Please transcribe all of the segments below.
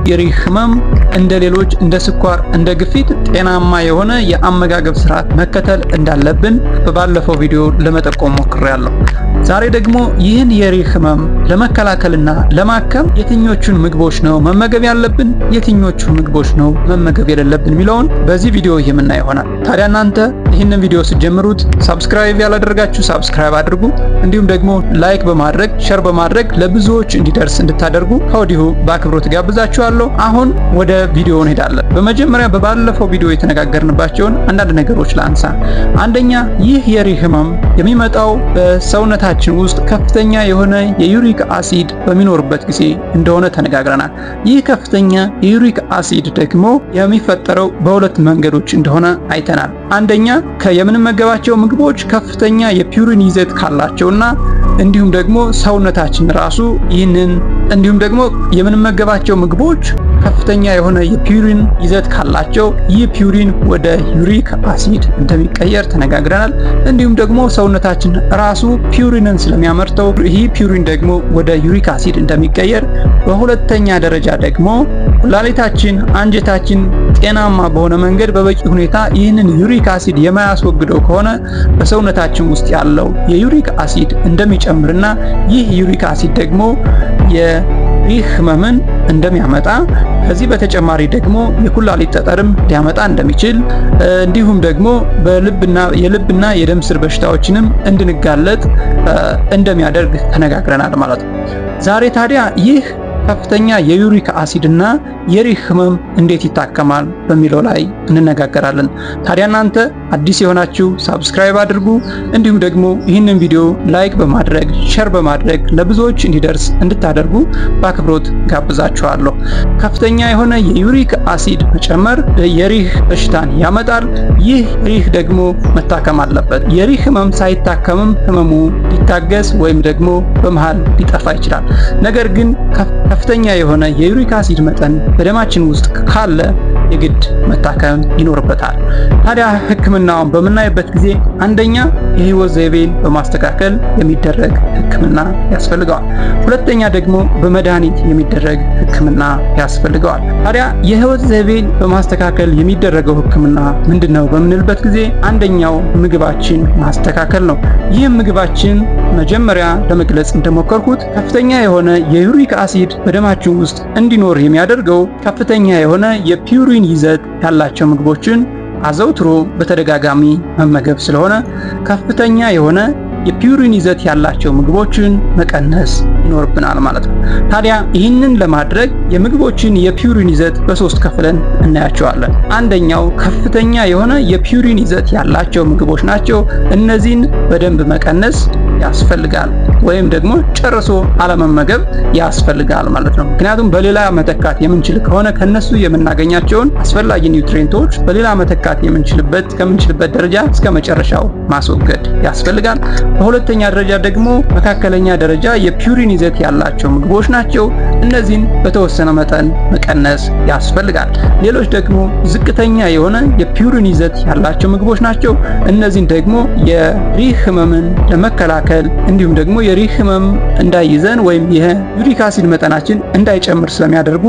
የሪህ ህመም እንደ ሌሎች እንደ ስኳር፣ እንደ ግፊት ጤናማ የሆነ የአመጋገብ ስርዓት መከተል እንዳለብን በባለፈው ቪዲዮ ለመጠቆም ሞክሬያለሁ። ዛሬ ደግሞ ይህን የሪህ ህመም ለመከላከልና ለማከም የትኞቹን ምግቦች ነው መመገብ ያለብን፣ የትኞቹን ምግቦች ነው መመገብ የሌለብን የሚለውን በዚህ ቪዲዮ የምናይ ይሆናል። ታዲያ እናንተ ይህንን ቪዲዮ ስትጀምሩት subscribe ያላደረጋችሁ subscribe አድርጉ፣ እንዲሁም ደግሞ like በማድረግ share በማድረግ ለብዙዎች እንዲደርስ እንድታደርጉ ከወዲሁ በአክብሮት ጋብዛችኋለሁ። አሁን ወደ ቪዲዮ እንሄዳለን። በመጀመሪያ በባለፈው ቪዲዮ የተነጋገርንባቸውን አንዳንድ ነገሮች ላንሳ። አንደኛ፣ ይህ የሪህ ህመም የሚመጣው በሰውነታችን ውስጥ ከፍተኛ የሆነ የ uric acid በሚኖርበት ጊዜ እንደሆነ ተነጋግረናል። ይህ ከፍተኛ የ uric acid ደግሞ የሚፈጠረው በሁለት መንገዶች እንደሆነ አይተናል። አንደኛ፣ የምንመገባቸው ምግቦች ከፍተኛ የ purine ይዘት ካላቸውና እንዲሁም ደግሞ ሰውነታችን ራሱ ይህንን እንዲሁም ደግሞ የምንመገባቸው ምግቦች ከፍተኛ የሆነ የ purine ይዘት ካላቸው ይህ purine ወደ uric acid እንደሚቀየር ተነጋግረናል። እንዲሁም ደግሞ ሰውነታችን ራሱ purine ን ስለሚያመርተው ይህ purine ደግሞ ወደ uric acid እንደሚቀየር፣ በሁለተኛ ደረጃ ደግሞ ኩላሊታችን፣ አንጀታችን ጤናማ በሆነ መንገድ በበቂ ሁኔታ ይህንን uric acid የማያስወግደው ከሆነ በሰውነታችን ውስጥ ያለው የ uric acid እንደሚጨምርና ይህ uric acid ደግሞ የሪህ ህመምን እንደሚያመጣ፣ ከዚህ በተጨማሪ ደግሞ የኩላሊት ጠጠርም ሊያመጣ እንደሚችል፣ እንዲሁም ደግሞ በልብና የልብና የደም ስር በሽታዎችንም እንድንጋለጥ እንደሚያደርግ ተነጋግረናል ማለት ነው። ዛሬ ታዲያ ይህ ከፍተኛ የ uric acid እና የሪህ ህመም እንዴት ይታከማል በሚለው ላይ እንነጋገራለን። ታዲያ እናንተ አዲስ የሆናችሁ subscribe አድርጉ፣ እንዲሁም ደግሞ ይህንን ቪዲዮ like በማድረግ share በማድረግ ለብዙዎች እንዲደርስ እንድታደርጉ በአክብሮት ጋብዛችኋለሁ። ከፍተኛ የሆነ የ uric acid መጨመር የሪህ በሽታን ያመጣል። ይህ ሪህ ደግሞ መታከም አለበት። የሪህ ህመም ሳይታከምም ህመሙ ሊታገስ ወይም ደግሞ በመሃል ሊጠፋ ይችላል። ነገር ግን ከፍተኛ የሆነ የ uric acid መጠን በደማችን ውስጥ ካለ የግድ መታከም ይኖርበታል። ታዲያ ህክምናውን በምናይበት ጊዜ አንደኛ የህይወት ዘይቤን በማስተካከል የሚደረግ ህክምና ያስፈልገዋል። ሁለተኛ ደግሞ በመድኃኒት የሚደረግ ህክምና ያስፈልገዋል። ታዲያ የህይወት ዘይቤን በማስተካከል የሚደረገው ህክምና ምንድነው በምንልበት ጊዜ አንደኛው ምግባችን ማስተካከል ነው። ይህም ምግባችን መጀመሪያ ለመግለጽ እንደሞከርኩት ከፍተኛ የሆነ የ uric acid በደማችን ውስጥ እንዲኖር የሚያደርገው ከፍተኛ የሆነ የ purine ይዘት ያላቸው ምግቦችን አዘውትሮ በተደጋጋሚ መመገብ ስለሆነ ከፍተኛ የሆነ የ purine ይዘት ያላቸው ምግቦችን መቀነስ ይኖርብናል ማለት ነው። ታዲያ ይህንን ለማድረግ የምግቦችን የ purine ይዘት በሶስት ከፍለን እናያቸዋለን። አንደኛው ከፍተኛ የሆነ የ purine ይዘት ያላቸው ምግቦች ናቸው። እነዚህን በደንብ መቀነስ ያስፈልጋል ወይም ደግሞ ጨርሶ አለመመገብ ያስፈልጋል ማለት ነው። ምክንያቱም በሌላ መተካት የምንችል ከሆነ ከነሱ የምናገኛቸውን አስፈላጊ nutrient ኦች በሌላ መተካት የምንችልበት ከምንችልበት ደረጃ እስከ መጨረሻው ማስወገድ ያስፈልጋል። በሁለተኛ ደረጃ ደግሞ መካከለኛ ደረጃ የ purine ይዘት ያላቸው ምግቦች ናቸው። እነዚህን በተወሰነ መጠን መቀነስ ያስፈልጋል። ሌሎች ደግሞ ዝቅተኛ የሆነ የ purine ይዘት ያላቸው ምግቦች ናቸው። እነዚህን ደግሞ የሪህ ህመምን ለመከላከል እንዲሁም ደግሞ የሪህ ህመም እንዳይዘን ወይም የ uric acid መጠናችን እንዳይጨምር ስለሚያደርጉ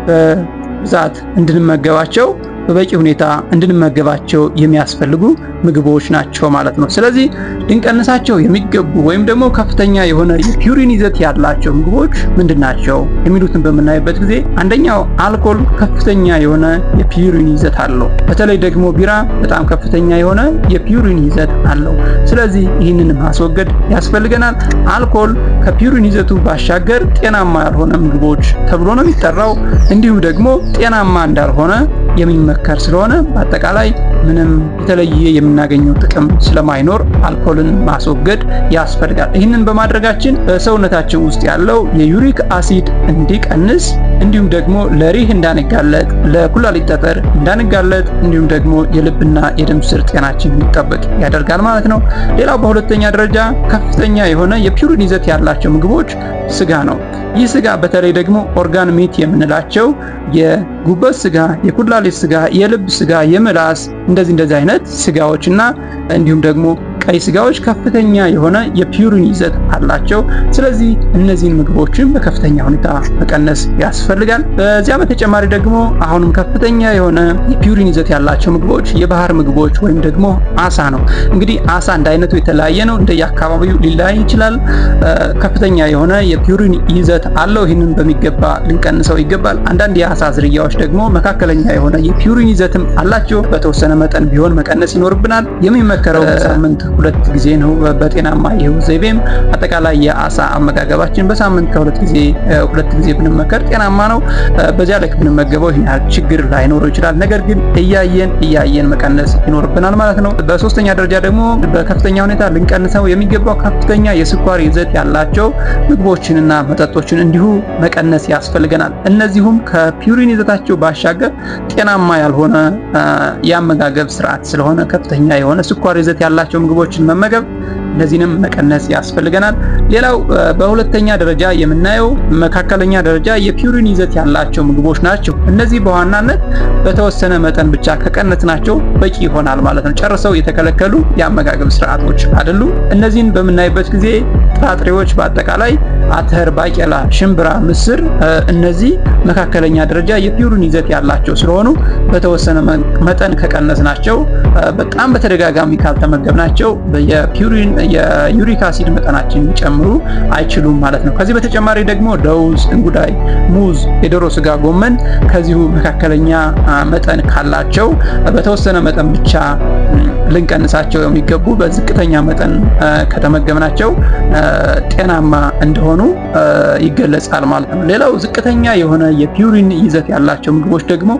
በብዛት እንድንመገባቸው በበቂ ሁኔታ እንድንመገባቸው የሚያስፈልጉ ምግቦች ናቸው ማለት ነው። ስለዚህ ልንቀንሳቸው የሚገቡ ወይም ደግሞ ከፍተኛ የሆነ የ purine ይዘት ያላቸው ምግቦች ምንድናቸው የሚሉትን በምናይበት ጊዜ አንደኛው አልኮል ከፍተኛ የሆነ የ purine ይዘት አለው። በተለይ ደግሞ ቢራ በጣም ከፍተኛ የሆነ የ purine ይዘት አለው። ስለዚህ ይህንን ማስወገድ ያስፈልገናል። አልኮል ከ purine ይዘቱ ባሻገር ጤናማ ያልሆነ ምግቦች ተብሎ ነው የሚጠራው። እንዲሁም ደግሞ ጤናማ እንዳልሆነ የሚመከር ስለሆነ በአጠቃላይ ምንም የተለየ የምናገኘው ጥቅም ስለማይኖር አልኮልን ማስወገድ ያስፈልጋል። ይህንን በማድረጋችን በሰውነታችን ውስጥ ያለው የ uric acid እንዲቀንስ እንዲሁም ደግሞ ለሪህ እንዳንጋለጥ፣ ለኩላሊት ጠጠር እንዳንጋለጥ እንዲሁም ደግሞ የልብና የደም ስር ጤናችን እንዲጠበቅ ያደርጋል ማለት ነው። ሌላው በሁለተኛ ደረጃ ከፍተኛ የሆነ የ purine ይዘት ያላቸው ምግቦች ስጋ ነው። ይህ ስጋ በተለይ ደግሞ organ meat የምንላቸው የጉበት ስጋ፣ የኩላሊት ስጋ፣ የልብ ስጋ፣ የምላስ እንደዚህ አይነት ስጋዎችና እንዲሁም ደግሞ ቀይ ስጋዎች ከፍተኛ የሆነ የ purine ይዘት አላቸው። ስለዚህ እነዚህን ምግቦችን በከፍተኛ ሁኔታ መቀነስ ያስፈልጋል። በዚያ በተጨማሪ ደግሞ አሁንም ከፍተኛ የሆነ የ purine ይዘት ያላቸው ምግቦች የባህር ምግቦች ወይም ደግሞ አሳ ነው። እንግዲህ አሳ እንደ አይነቱ የተለያየ ነው፣ እንደየአካባቢው ሊለያይ ይችላል። ከፍተኛ የሆነ የ purine ይዘት አለው። ይህንን በሚገባ ልንቀንሰው ይገባል። አንዳንድ የአሳ ዝርያዎች ደግሞ መካከለኛ የሆነ የ purine ይዘትም አላቸው። በተወሰነ መጠን ቢሆን መቀነስ ይኖርብናል። የሚመከረው በሳምንት 2 ጊዜ ነው። በጤናማ የህይወት ዘይቤም አጠቃላይ የአሳ አመጋገባችን በሳምንት ከሁለት ጊዜ 2 ጊዜ ብንመከር ጤናማ ነው። በዚያ ልክ ብንመገበው ይህን ያህል ችግር ላይኖረው ይችላል። ነገር ግን እያየን እያየን መቀነስ ይኖርብናል ማለት ነው። በሶስተኛ ደረጃ ደግሞ በከፍተኛ ሁኔታ ልንቀንሰው የሚገባው ከፍተኛ የስኳር ይዘት ያላቸው ምግቦችንና መጠጦችን እንዲሁ መቀነስ ያስፈልገናል። እነዚሁም ከፒውሪን ይዘታቸው ባሻገር ጤናማ ያልሆነ የአመጋገብ ስርዓት ስለሆነ ከፍተኛ የሆነ ስኳር ይዘት ያላቸው ምግቦችን መመገብ እነዚህንም መቀነስ ያስፈልገናል። ሌላው በሁለተኛ ደረጃ የምናየው መካከለኛ ደረጃ የ purine ይዘት ያላቸው ምግቦች ናቸው። እነዚህ በዋናነት በተወሰነ መጠን ብቻ ከቀነስናቸው በቂ ይሆናል ማለት ነው። ጨርሰው የተከለከሉ የአመጋገብ ስርዓቶች አይደሉም። እነዚህን በምናይበት ጊዜ ጥራጥሬዎች በአጠቃላይ አተር፣ ባቄላ፣ ሽምብራ፣ ምስር እነዚህ መካከለኛ ደረጃ የ purine ይዘት ያላቸው ስለሆኑ በተወሰነ መጠን ከቀነስናቸው በጣም በተደጋጋሚ ካልተመገብናቸው የ purine የ uric acid መጠናችን ሊጨምሩ አይችሉም ማለት ነው። ከዚህ በተጨማሪ ደግሞ ለውዝ፣ እንጉዳይ፣ ሙዝ፣ የዶሮ ስጋ፣ ጎመን ከዚሁ መካከለኛ መጠን ካላቸው በተወሰነ መጠን ብቻ ልንቀንሳቸው የሚገቡ በዝቅተኛ መጠን ከተመገብናቸው ጤናማ እንደሆኑ ይገለጻል ማለት ነው። ሌላው ዝቅተኛ የሆነ የ purine ይዘት ያላቸው ምግቦች ደግሞ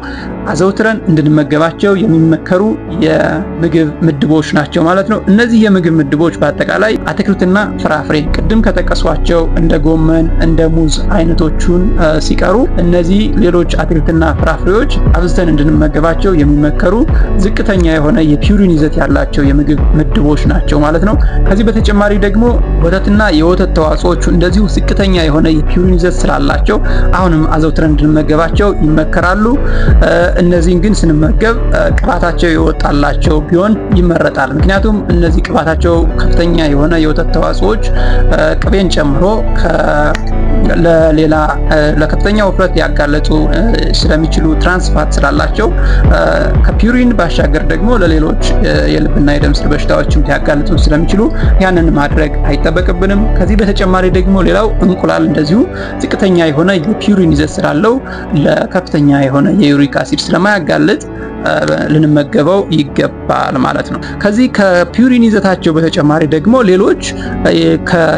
አዘውትረን እንድንመገባቸው የሚመከሩ የምግብ ምድቦች ናቸው ማለት ነው። እነዚህ የምግብ ምድቦች በአጠቃላይ አትክልትና ፍራፍሬ ቅድም ከጠቀሷቸው እንደ ጎመን፣ እንደ ሙዝ አይነቶቹን ሲቀሩ እነዚህ ሌሎች አትክልትና ፍራፍሬዎች አብዝተን እንድንመገባቸው የሚመከሩ ዝቅተኛ የሆነ የ purine ይዘት ያላቸው የምግብ ምድቦች ናቸው ማለት ነው። ከዚህ በተጨማሪ ደግሞ ወተትና የወተት ተዋጽኦቹ እንደዚሁ ዝቅተኛ የሆነ የ purine ይዘት ስላላቸው አሁንም አዘውትረን እንድንመገባቸው ይመከራሉ። እነዚህን ግን ስንመገብ ቅባታቸው የወጣላቸው ቢሆን ይመረጣል። ምክንያቱም እነዚህ ቅባታቸው ከፍተኛ የሆነ የወተት ተዋጽኦች ቅቤን ጨምሮ ለሌላ ለከፍተኛ ውፍረት ያጋለጡ ስለሚችሉ trans fat ስላላቸው ከ purine ባሻገር ደግሞ ለሌሎች የልብና የደም ስር በሽታዎችም ሊያጋልጡ ስለሚችሉ ያንን ማድረግ አይጠበቅብንም። ከዚህ በተጨማሪ ደግሞ ሌላው እንቁላል እንደዚሁ ዝቅተኛ የሆነ የ purine ይዘት ስላለው ለከፍተኛ የሆነ የ uric acid ስለማያጋልጥ ልንመገበው ይገባል ማለት ነው። ከዚህ ከ purine ይዘታቸው በተጨማሪ ደግሞ ሌሎች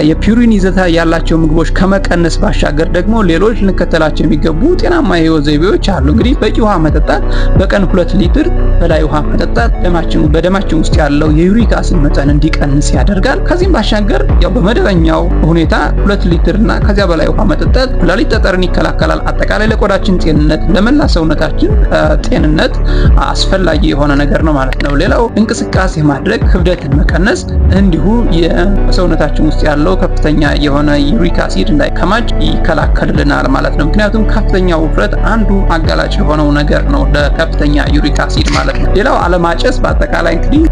የ purine ይዘት ያላቸው ምግቦች ከመቀነስ ባሻገር ደግሞ ሌሎች ልንከተላቸው የሚገቡ ጤናማ የህይወት ዘይቤዎች አሉ። እንግዲህ በቂ ውሃ መጠጣት፣ በቀን 2 ሊትር በላይ ውሃ መጠጣት በደማችን ውስጥ ያለው የ uric acid መጠን እንዲቀንስ ያደርጋል። ከዚህም ባሻገር ያው በመደበኛው ሁኔታ 2 ሊትር እና ከዚያ በላይ ውሃ መጠጣት ኩላሊት ጠጠርን ይከላከላል። አጠቃላይ ለቆዳችን ጤንነት፣ ለመላ ሰውነታችን ጤንነት አስፈላጊ የሆነ ነገር ነው ማለት ነው። ሌላው እንቅስቃሴ ማድረግ፣ ክብደትን መቀነስ እንዲሁ በሰውነታችን ውስጥ ያለው ከፍተኛ የሆነ uric acid እንዳይከማች ይከላከልልናል ማለት ነው። ምክንያቱም ከፍተኛ ውፍረት አንዱ አጋላጭ የሆነው ነገር ነው ለከፍተኛ uric acid ማለት ነው። ሌላው አለማጨስ በአጠቃላይ እንግዲህ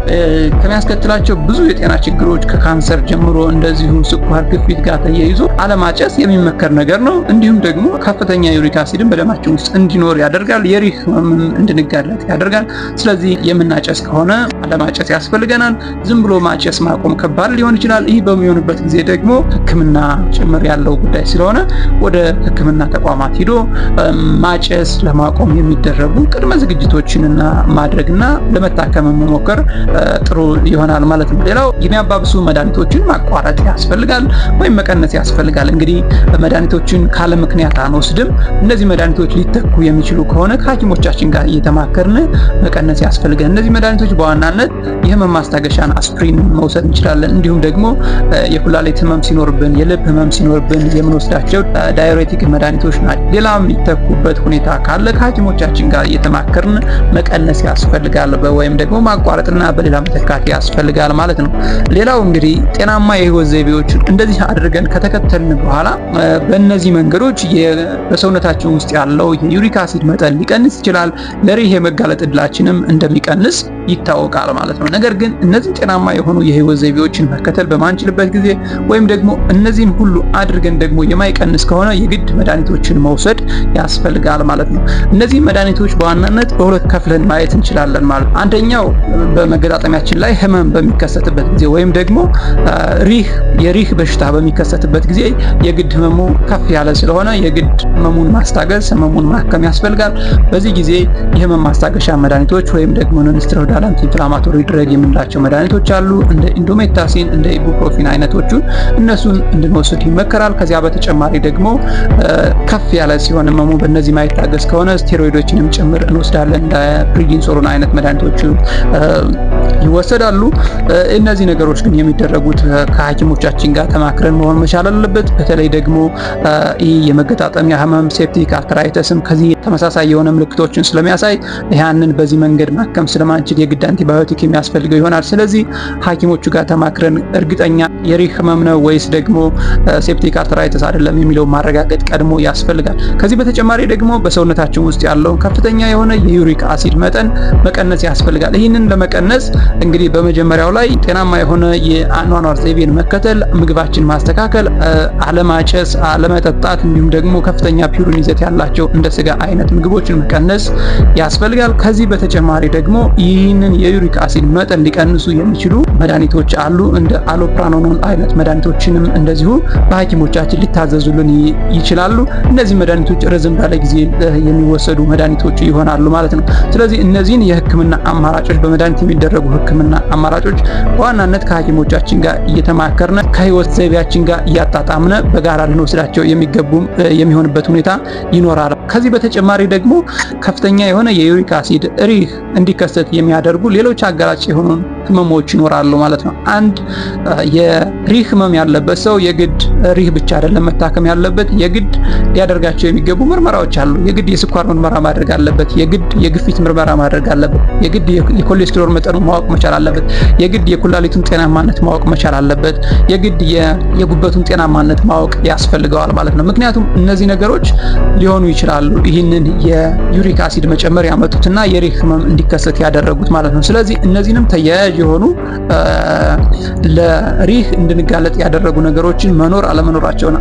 ከሚያስከትላቸው ብዙ የጤና ችግሮች ከካንሰር ጀምሮ እንደዚሁ ስኳር፣ ግፊት ጋር ተያይዞ አለማጨስ የሚመከር ነገር ነው። እንዲሁም ደግሞ ከፍተኛ uric acid ን በደማችን ውስጥ እንዲኖር ያደርጋል። የሪህ ህመምም እንድንጋለጥ ያደርጋል። ስለዚህ የምናጨስ ከሆነ አለማጨስ ያስፈልገናል። ዝም ብሎ ማጨስ ማቆም ከባድ ሊሆን ይችላል። ይህ በሚሆንበት ጊዜ ደግሞ ሕክምና ጭምር ያለው ጉዳይ ስለሆነ ወደ ሕክምና ተቋማት ሂዶ ማጨስ ለማቆም የሚደረጉ ቅድመ ዝግጅቶችንና ማድረግና ለመታከም መሞከር ጥሩ ይሆናል ማለት ነው። ሌላው የሚያባብሱ መድኃኒቶችን ማቋረጥ ያስፈልጋል ወይም መቀነስ ያስፈልጋል። እንግዲህ መድኃኒቶችን ካለ ምክንያት አንወስድም። እነዚህ መድኃኒቶች ሊተኩ የሚችሉ ከሆነ ከሐኪሞቻችን ጋር እየተማከርን መቀነስ ያስፈልጋል። እነዚህ መድኃኒቶች በዋናነት የህመም ማስታገሻን አስፕሪን መውሰድ እንችላለን። እንዲሁም ደግሞ የኩላሊት ህመም ሲኖርብን፣ የልብ ህመም ሲኖርብን የምንወስዳቸው diuretic መድኃኒቶች ናቸው። ሌላ የሚተኩበት ሁኔታ ካለ ከሐኪሞቻችን ጋር እየተማከርን መቀነስ ያስፈልጋል ወይም ደግሞ ማቋረጥና በሌላ መተካት ያስፈልጋል ማለት ነው። ሌላው እንግዲህ ጤናማ የህይወት ዘይቤዎችን እንደዚህ አድርገን ከተከተልን በኋላ በእነዚህ መንገዶች በሰውነታችን ውስጥ ያለው የ uric acid መጠን ሊቀንስ ይችላል። ለሪህ የመጋለጥ እድላችንም እንደሚቀንስ ይታወቃል ማለት ነው። ነገር ግን እነዚህን ጤናማ የሆኑ የህይወት ዘይቤዎችን መከተል በማንችልበት ጊዜ ወይም ደግሞ እነዚህን ሁሉ አድርገን ደግሞ የማይቀንስ ከሆነ የግድ መድኃኒቶችን መውሰድ ያስፈልጋል ማለት ነው። እነዚህ መድኃኒቶች በዋናነት በሁለት ከፍለን ማየት እንችላለን ማለት ነው። አንደኛው በመገጣጠሚያችን ላይ ህመም በሚከሰትበት ጊዜ ወይም ደግሞ ሪህ የሪህ በሽታ በሚከሰትበት ጊዜ የግድ ህመሙ ከፍ ያለ ስለሆነ የግድ ህመሙን ማስታገስ፣ ህመሙን ማከም ያስፈልጋል። በዚህ ጊዜ የህመም ማስታገሻ መድኃኒቶች ወይም ደግሞ non-steroidal anti-inflammatory drug የምንላቸው መድኃኒቶች አሉ። እንደ indomethacin፣ እንደ ibuprofen አይነቶቹን እነሱን እንድንወስድ ይመከራል። ከዚያ በተጨማሪ ደግሞ ከፍ ያለ ሲሆን ህመሙ በእነዚህ ማይታገስ ከሆነ ስቴሮይዶችንም ጭምር እንወስዳለን። እንደ prednisolone አይነት መድኃኒቶቹ ይወሰዳሉ። እነዚህ ነገሮች ግን የሚደረጉት ከሐኪሞቻችን ጋር ተማክረን መሆን መቻል አለበት። በተለይ ደግሞ ይህ የመገጣጠሚያ ህመም septic arthritis ም ከዚህ ተመሳሳይ የሆነ ምልክቶችን ስለሚያሳይ ያንን በዚህ መንገድ ማከም ስለማንችል የግድ አንቲባዮቲክ የሚያስፈልገው ይሆናል። ስለዚህ ሐኪሞቹ ጋር ተማክረን እርግጠኛ የሪህ ህመም ነው ወይስ ደግሞ septic arthritis አይደለም የሚለው ማረጋገጥ ቀድሞ ያስፈልጋል። ከዚህ በተጨማሪ ደግሞ በሰውነታችን ውስጥ ያለውን ከፍተኛ የሆነ የ uric acid መጠን መቀነስ ያስፈልጋል። ይህንን ለመቀነስ እንግዲህ በመጀመሪያው ላይ ጤናማ የሆነ የአኗኗር ዘይቤን መከተል፣ ምግባችን ማስተካከል፣ አለማጨስ፣ አለመጠጣት እንዲሁም ደግሞ ከፍተኛ purine ይዘት ያላቸው እንደ ስጋ አይነት ምግቦችን መቀነስ ያስፈልጋል። ከዚህ በተጨማሪ ደግሞ ይህንን የ uric acid መጠን ሊቀንሱ የሚችሉ መድኃኒቶች አሉ። እንደ allopurinol አይነት መድኃኒቶችንም እንደዚሁ በሐኪሞቻችን ሊታዘዙልን ይችላሉ። እነዚህ መድኃኒቶች ረዘም ላለ ጊዜ የሚወሰዱ መድኃኒቶች ይሆናሉ ማለት ነው። ስለዚህ እነዚህን የህክምና አማራጮች፣ በመድኃኒት የሚደረጉ ህክምና አማራጮች በዋናነት ከሐኪሞቻችን ጋር እየተማከርነ ከህይወት ዘይቤያችን ጋር እያጣጣምነ በጋራ ልንወስዳቸው የሚገቡ የሚሆንበት ሁኔታ ይኖራል። ከዚህ በተጨማሪ ደግሞ ከፍተኛ የሆነ የ uric acid ሪህ እንዲከሰት የሚያደርጉ ሌሎች አጋላጭ የሆኑ ህመሞች ይኖራሉ ማለት ነው። አንድ የሪህ ህመም ያለበት ሰው የግድ ሪህ ብቻ አይደለም መታከም ያለበት፣ የግድ ሊያደርጋቸው የሚገቡ ምርመራዎች አሉ። የግድ የስኳር ምርመራ ማድረግ አለበት። የግድ የግፊት ምርመራ ማድረግ አለበት። የግድ የኮሌስትሮል መጠኑ ማወቅ መቻል አለበት። የግድ የኩላሊቱን ጤናማነት ማወቅ መቻል አለበት። የግድ የጉበቱን ጤናማነት ማወቅ ያስፈልገዋል ማለት ነው። ምክንያቱም እነዚህ ነገሮች ሊሆኑ ይችላሉ ይህንን የ uric acid መጨመር ያመጡትና የሪህ ህመም እንዲከሰት ያደረጉት ማለት ነው። ስለዚህ እነዚህንም ተያያዥ የሆኑ ለሪህ እንድንጋለጥ ያደረጉ ነገሮችን መኖር አለመኖራቸውን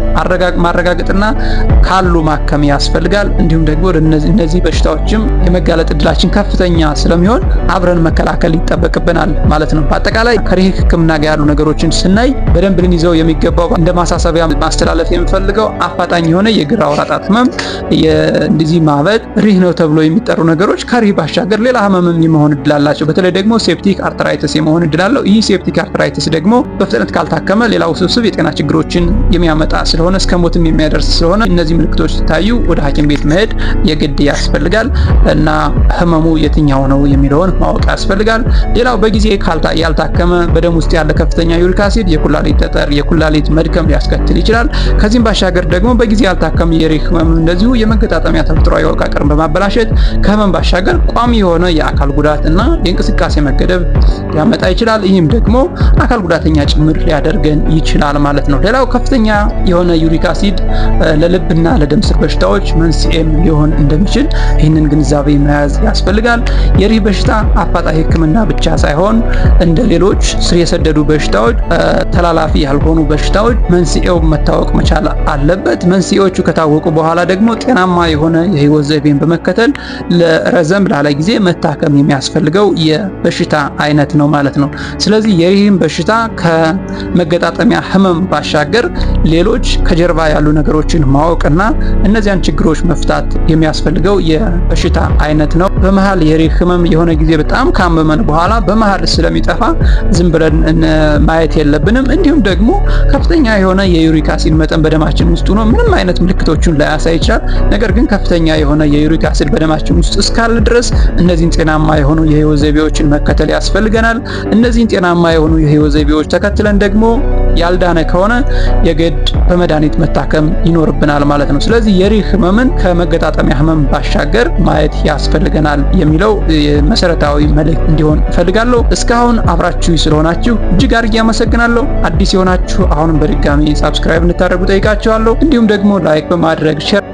ማረጋገጥና ካሉ ማከም ያስፈልጋል። እንዲሁም ደግሞ እነዚህ በሽታዎችም የመጋለጥ እድላችን ከፍተኛ ስለሚሆን አብረን መከላከል ይጠበቅብናል ማለት ነው። በአጠቃላይ ከሪህ ህክምና ጋር ያሉ ነገሮችን ስናይ በደንብ ልንይዘው የሚገባው እንደ ማሳሰቢያ ማስተላለፍ የምፈልገው አፋጣኝ የሆነ የግራ አውራ ጣት ህመም፣ እንደዚህ ማበጥ፣ ሪህ ነው ተብሎ የሚጠሩ ነገሮች ከሪህ ባሻገር ሌላ ህመምም የመሆን እድል አላቸው። በተለይ ደግሞ septic arthritis የመሆን እድል አለው። ይህ septic arthritis ደግሞ በፍጥነት ካልታከመ ሌላ ውስብስብ የጤና ችግሮችን የሚያመጣ ስለሆነ እስከ ሞትም የሚያደርስ ስለሆነ እነዚህ ምልክቶች ሲታዩ ወደ ሐኪም ቤት መሄድ የግድ ያስፈልጋል እና ህመሙ የትኛው ነው የሚለውን ማወቅ ያስፈልጋል። ሌላው በጊዜ ያልታከመ በደም ውስጥ ያለ ከፍተኛ uric acid የኩላሊት ጠጠር፣ የኩላሊት መድከም ሊያስከትል ይችላል። ከዚህም ባሻገር ደግሞ በጊዜ ያልታከመ የሪህ ህመም እንደዚሁ የመገጣጠሚያ ተፈጥሯዊ አወቃቀርን በማበላሸት ከህመም ባሻገር ቋሚ የሆነ የአካል ጉዳት እና የእንቅስቃሴ መገደብ ሊያመጣ ይችላል። ይህም ደግሞ አካል ጉዳተኛ ጭምር ሊያደርገን ይችላል ማለት ነው። ሌላው ከፍተኛ የሆነ uric acid ለልብና ለደም ስር በሽታዎች መንስኤም ሊሆን እንደሚችል ይህንን ግንዛቤ መያዝ ያስፈልጋል። የሪህ በሽታ አፋጣኝ ሕክምና ብቻ ሳይሆን እንደ ሌሎች ስር የሰደዱ በሽታዎች፣ ተላላፊ ያልሆኑ በሽታዎች መንስኤው መታወቅ መቻል አለበት። መንስኤዎቹ ከታወቁ በኋላ ደግሞ ጤናማ የሆነ የህይወት ዘይቤን በመከተል ለረዘም ላለ ጊዜ መታከም የሚያስፈልገው የበሽታ አይነት ነው ማለት ነው። ስለዚህ የሪህን በሽታ ከመገጣጠሚያ ህመም ባሻገር ሌሎች ከጀርባ ያሉ ነገሮችን ማወቅና እነዚያን ችግሮች መፍታት የሚያስፈልገው የበሽታ አይነት ነው። በመሃል የሪህ ህመም የሆነ ጊዜ በጣም ካመመን በኋላ በመሃል ስለሚጠፋ ዝም ብለን ማየት የለብንም። እንዲሁም ደግሞ ከፍተኛ የሆነ የ uric acid መጠን በደማችን ውስጥ ሆኖ ምንም አይነት ምልክቶችን ላያሳይ ይችላል። ነገር ግን ከፍተኛ የሆነ የ uric acid በደማችን ውስጥ እስካለ ድረስ እነዚህን ጤናማ የሆኑ የህይወት ዘይቤዎችን መከተል ያስፈልገናል። እነዚህን ጤናማ የሆኑ የህይወት ዘይቤዎች ተከትለን ደግሞ ያልዳነ ከሆነ የግድ በመድኃኒት መታከም ይኖርብናል ማለት ነው። ስለዚህ የሪህ ህመምን ከመገጣጠሚያ ህመም ባሻገር ማየት ያስፈልገናል የሚለው መሰረታዊ መልእክት እንዲሆን እፈልጋለሁ። እስካሁን አብራችሁ ስለሆናችሁ እጅግ አድርጌ አመሰግናለሁ። አዲስ የሆናችሁ አሁንም በድጋሚ subscribe እንድታደርጉ ጠይቃችኋለሁ። እንዲሁም ደግሞ like በማድረግ share